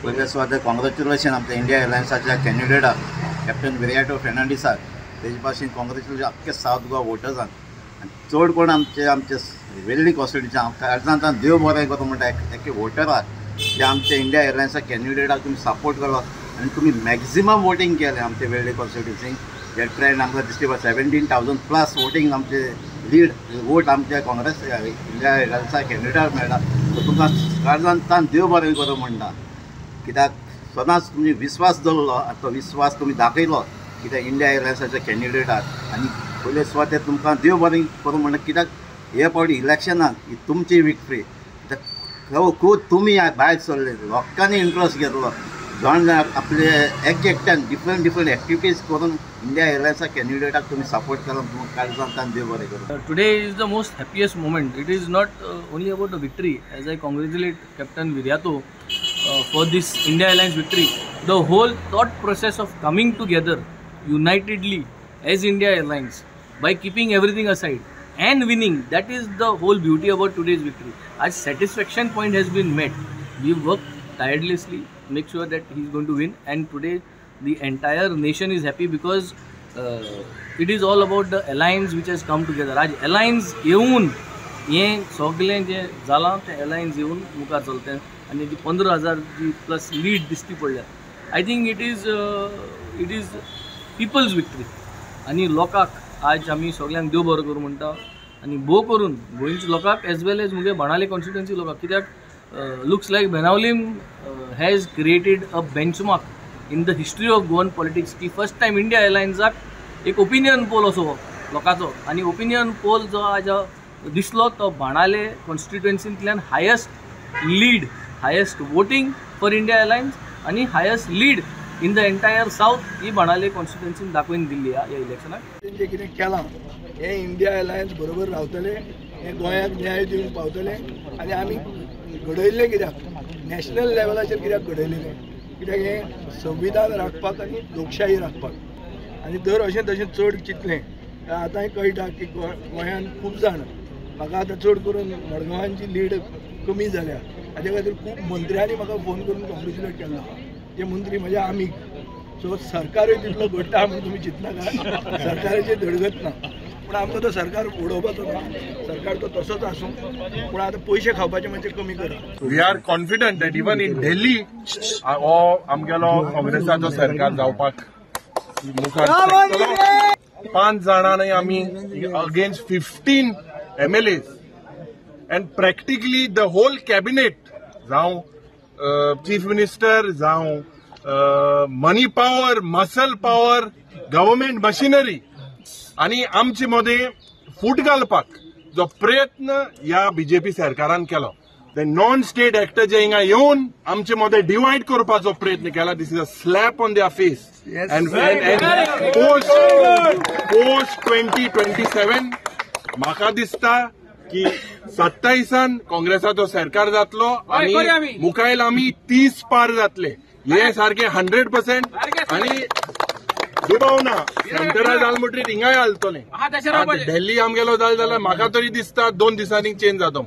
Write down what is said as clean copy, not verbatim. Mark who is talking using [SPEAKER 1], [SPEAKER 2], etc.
[SPEAKER 1] पयले सुवातेर कॉंग्रेच्युलेशन आमच्या इंडिया एलायन्साच्या कॅन्डिडेटाक कॅप्टन विरियाटो फेर्नांडीसाक. तेजे पासून कॉंग्रेच्युलेशन आख्खे सावथ गोवा वोटर्सांक आनी चड कोण आमचे आमचे वेल्ली कॉन्स्टिट्युन्सी काळजांत देव बरें करूं म्हणटा एके वोटराक जे आमच्या इंडिया एलायन्सा कॅन्डिडेटाक तुमी सपोर्ट केलो आनी तुमी मॅक्झिमम वोटींग केलें आमचे वेल्ली कॉन्स्टिट्युन्सीक. जे ट्रेंड आमकां दिसली पडटा 17,000 प्लस वोटींग आमचे लीड वोट आमच्या काँग्रेस इंडिया एलायन्सा कॅन्डिडेटाक मेळटा. सो तुमकां काळजांत देव बरें करूं म्हणटा, कित्याक सदांच तुमी विस्वास दवरलो आनी तो विस्वास तुमी दाखयलो कित्याक इंडिया एलायन्साच्या कॅन्डिडेटाक. आनी पयले सुवातेर तुमकां देव बरें करूं म्हणटा, कित्याक हे फावटी इलेक्शनाक ही तुमची विक्ट्री, कित्याक खूब तुमी भायर सरले, लोकांनी इंट्रस्ट घेतलो, जाण आपले एक एकट्यान डिफरंट डिफरंट एक्टिविटीज करून इंडिया एलायन्सा कॅन्डिडेटाक तुमी सपोर्ट केलो. तुमकां काळजांत देव बरें करूं.
[SPEAKER 2] Today is the most happiest moment. It is not only about the victory, as I congratulate Captain Viriato for this India Alliance victory. The whole thought process of coming together unitedly as India Alliance by keeping everything aside and winning, that is the whole beauty about today's victory. Our satisfaction point has been met. We worked tirelessly, make sure that he is going to win, and today the entire nation is happy because it is all about the alliance which has come together. आज alliance येवन हें सगळें जें जालां तें alliance येवन मुखार चलता आनी जी 15,000 जी प्लस लीड दिश्टी पडल्या, I think it is people's victory. आनी लोकांक आज आमी सगळ्यांक देव बरो करूं म्हणटा आनी भोव करून गोंयच्या लोकांक एज वेल एज मुगे बाणावले कॉन्स्टिट्युन्सी लोकांक, कित्याक looks like Benaulim has created a benchmark in the history of Goan politics की फर्स्ट टायम इंडिया एलायन्साक एक ओपिनियन पोल असो लोकांचो आनी ओपिनियन पोल जो आज दिसलो तो Benaulim कॉन्स्टिट्युन्सींतल्यान highest lead, highest voting for India Alliance आनी highest lead in the entire south ही बाणावले कॉन्स्टिट्युन्सीन दाखोवन दिल्ली ह्या इलेक्शनाक.
[SPEAKER 3] जें कितें केलां हें इंडिया अलायन्स बरोबर रावतलें, हें गोंयाक न्याय दिवंक पावतलें. आनी आमी घडयल्लें कित्याक नॅशनल लेवलाचेर कित्याक घडयलें, कित्याक हें संविधान राखपाक आनी लोकशाही राखपाक. आनी जर अशें तशें चड चिंतलें आतांय कळटा की गोंयांत खूब जाण, म्हाका आतां चड करून मडगांवांची लीड कमी जाल्या, हाजे खातीर खूब मंत्र्यांनी म्हाका फोन करून कॉंग्रेच्युलेट केल्लो, ते मंत्री म्हजे आमीग. सो सरकारूय तितलो घडटा म्हणून तुमी चिंतनाका, सरकाराचेर धडगत ना, पूण आमकां तो सरकार उडोवपाचो ना, सरकार तो तसोच आसूं, पूण आतां पयशे खावपाचे मातशे कमी करा.
[SPEAKER 4] We are confident that even in Delhi हो आमगेलो काँग्रेसाचो सरकार जावपाक मुखार सरतलो. 5 जाणांनी आमी against 15 MLAs and practically the whole cabinet, जावं चीफ मिनिस्टर, जावं money power, muscle power, government machinery, आनी आमचे मदें फूट घालपाक जो प्रयत्न ह्या बीजेपी सरकारान केलो, ते नॉन स्टेट एक्टर जे हिंगा येवन आमचे मदें डिवायड करपाचो प्रयत्न केला, this is a slap on their face. And post 2027 म्हाका दिसता की 27 काँग्रेसाचो सरकार जातलो आनी मुखायल आमी 30 पार जातले, हे सारके 100%. आनी दुबाव ना, सेंटरा जाल म्हणटरीत हिंगाय हालतलें, दिल्ली आमगेलो जाल जाल्यार म्हाका तरी दिसता 2 दिसांनी चेंज जातो.